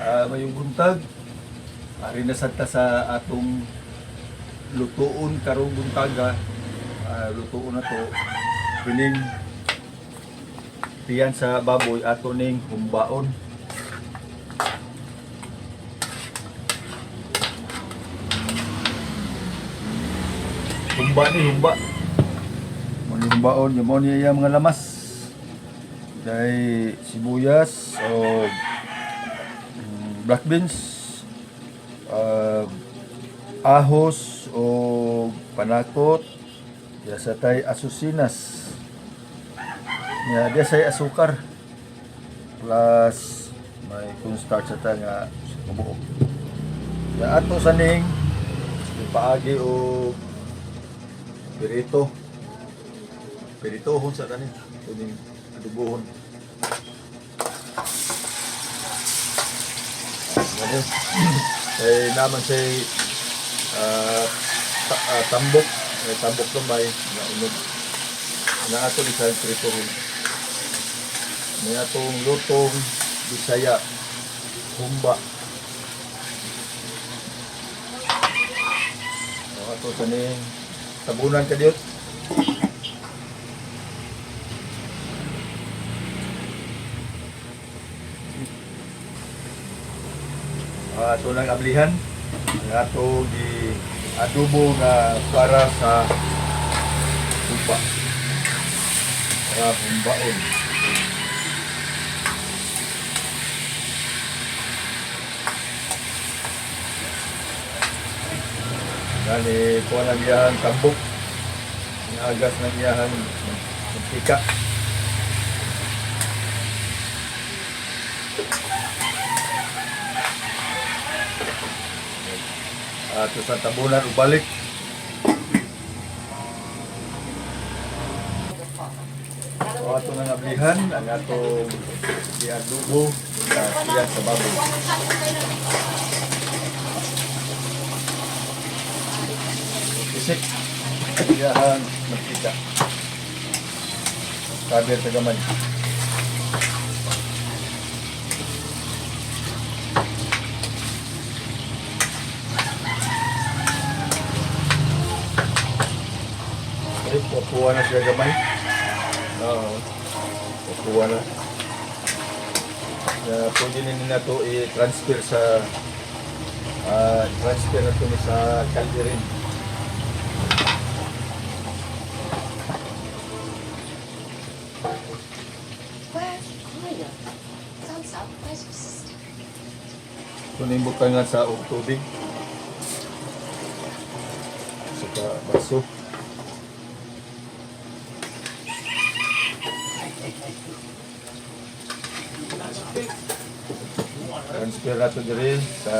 Mayong buntag. Ari na sad ta sa atong lutuon karong buntaga. Lutuon na to kining tiyan sa baboy, ato ning humbaon. Humba ni humba. Mo ni humbaon, yung mo ni iya mga lamas. Kay sibuyas o black beans, ahos o panakot, diya sa tay asusinas. Nya diya say asukar. Plus may cornstarch sa ta nga mubuok. Ya ato sa ning paagi o pirito. Piritohon sa tani. Kuning adubohon. Ano? Kay naman say tambok, may tambok gamay na unog. Na ato ni sa pritohon. May atong lutong Bisaya, humba. O ato sa ning tabunan kadiyot. Ato nang ablihan ang ato gi adobo nga para sa humba. Para humbaon. Gani kuha ng iyahang tambok. Ang agas ng iyahang mantika. Ato sa tabunan ug balik. So ato nang ablihan ang atong giadobo sa tiyan sa baboy. Isik iyahang mantika. Kaber sa gamay. Okay, kukuha na siya gamay. Oo. Kukuha na. Kaya pwede na nila to i-transfer sa i-transfer na to sa kalderin. Where's Maya? Thumbs up, where's your sister? Ito na yung butangan sa og tubig. Sa ka baso. Transfer na ito diri sa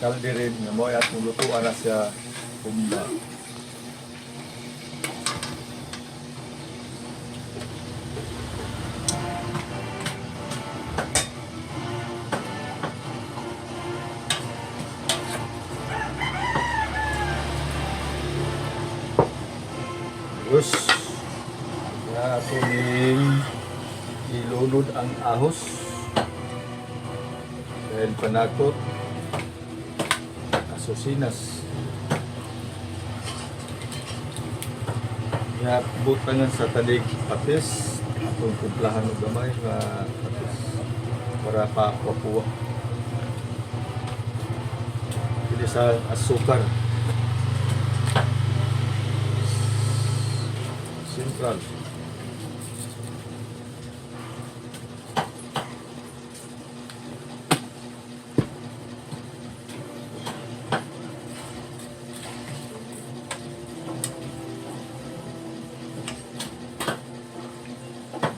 kalderin nga mo ay atong lutuan na siya humba. Terus na ato ning ilunod ang ahos. Dahil panakot, asusinas. Ya, butangan sa talig patis, atong kumplahan og gamay nga patis para pa wapuwa. Dili sa asukar. Central.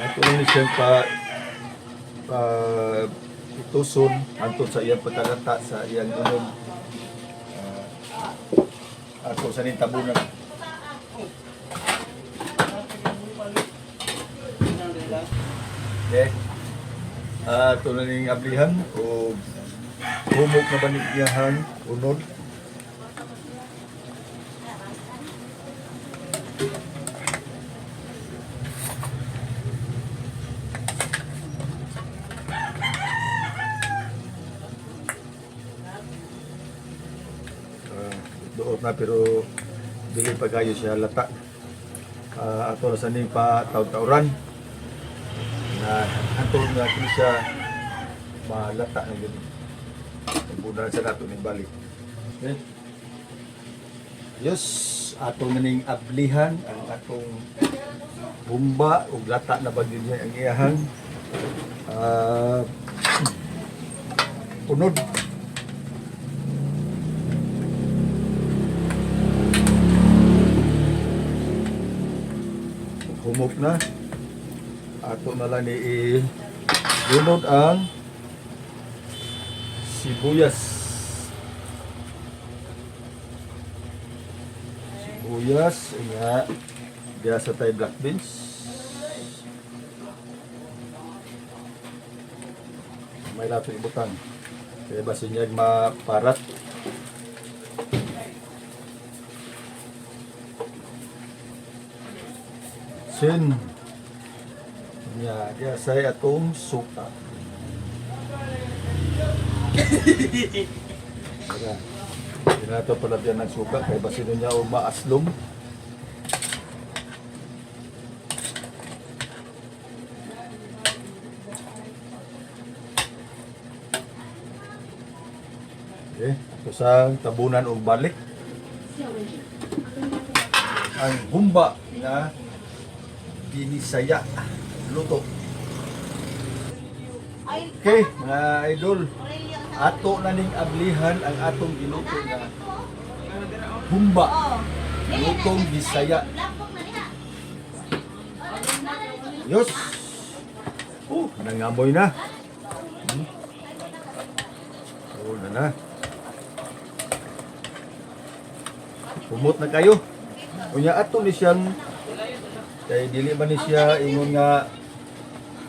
Ato lang ni siyang pa pa ituson hangtod sa iyang pagkalata sa iyang unom. Ato sa ning tabunan. Okay. Ato na ning ablihan o humok na ba ni iyahang unod? Suot na pero dili pa kayo siya lata. Ato na sa ning pa taon-taoran na hantod nga kini siya malata na yun. Tabunan sa nato ning balik. Okay. Yes, ato na ning ablihan ang atong humba ug lata na ba gyud niya ang iyahang unod. Humok na. Ato na lang ni i-lunod ang sibuyas. Sibuyas, nga diya sa tay black beans. May lato ibutang. Kaya basin niya maparat. Sin. Nya, diya sa atong suka. Tara. Hindi na ito palabyan ng suka kaya basin niya o maaslom. Okay, ito sa tabunan og balik. Ang humba na binisaya luto. Okay, mga idol. Ato na ning ablihan ang atong giluto na humba. Lutong Bisaya. Yos. Oh, nangamoy na. Oh, na na. Humot na kayo. Unya ato ni siyang kay dili man ni siya ingon nga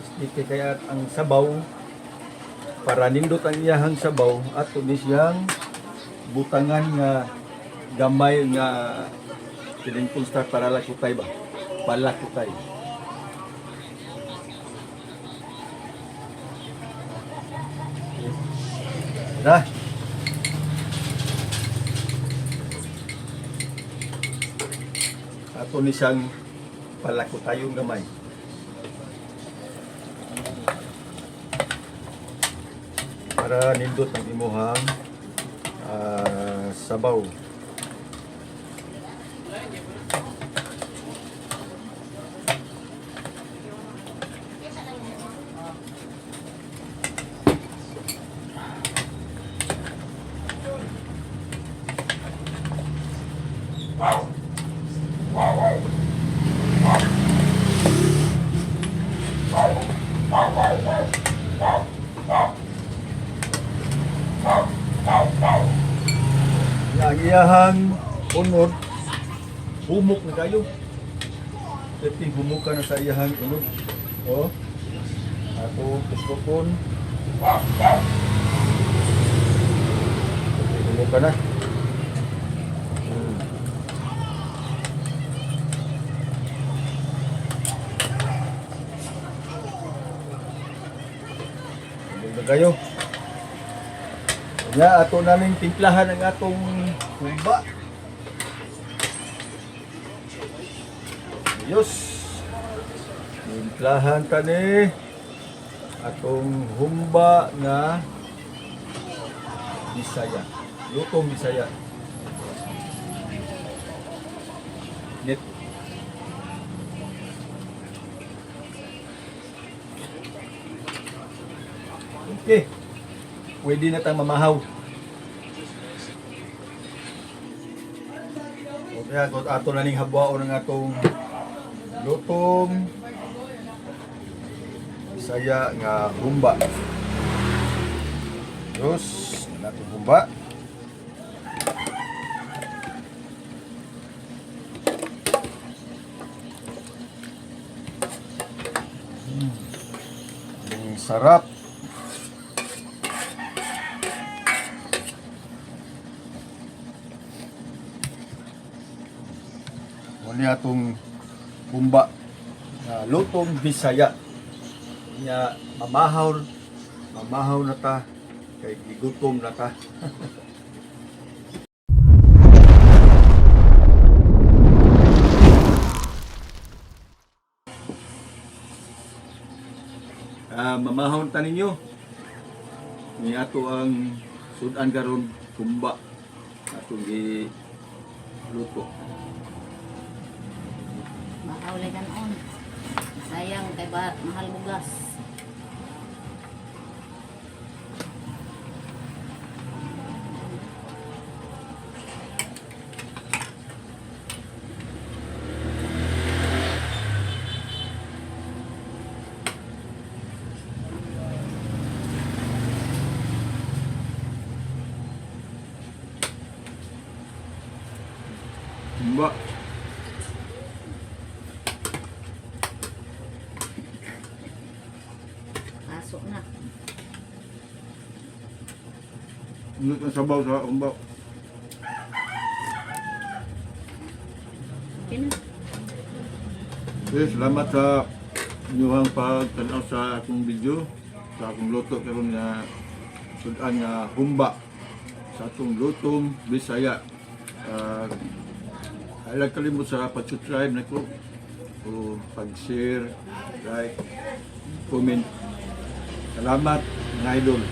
sticky kaya ang sabaw para nindot ang iyahang sabaw ato ni siyang butangan nga gamay nga kining constant para lakutay ba, palakutay. Na ato ni siyang palakutayong gamay para nindot ang imuhang sabaw. Ang iyahang unod, humok na kayo. Pwede humok ka na sa iyahang unod. O, ako tuskokon. Pwede humok ka na. Humok na kayo. Nga, ato naming timplahan ang atong humba. Ayos. Timplahan ta ni atong humba nga Bisaya. Lutong Bisaya. Net. Okay. Pwede na tang mamahaw. Okay, ato, ato na ning habwaon ang atong lutong Bisaya nga humba. Diyos, na atong humba. Ang sarap. Muli atong humba na lutong Bisaya. Nya mamahaw, mamahaw na ta kay gigutom na ta. Mamahon ta ninyo. Ni ato ang sudan karon, humba. Atong gi luto. Bakaw lang kanon. Sayang kay ba mahal bugas. Humba. Kaso na. Ingat ang sabaw sa humba. Okay na. Okay, salamat sa inyong pagtanaw sa akong video, sa akong luto karon nga sudan nga humba sa atong lutong Bisaya. Uh, kalimot sa pag-subscribe nako o pag-share, like, comment. Salamat, mga idol.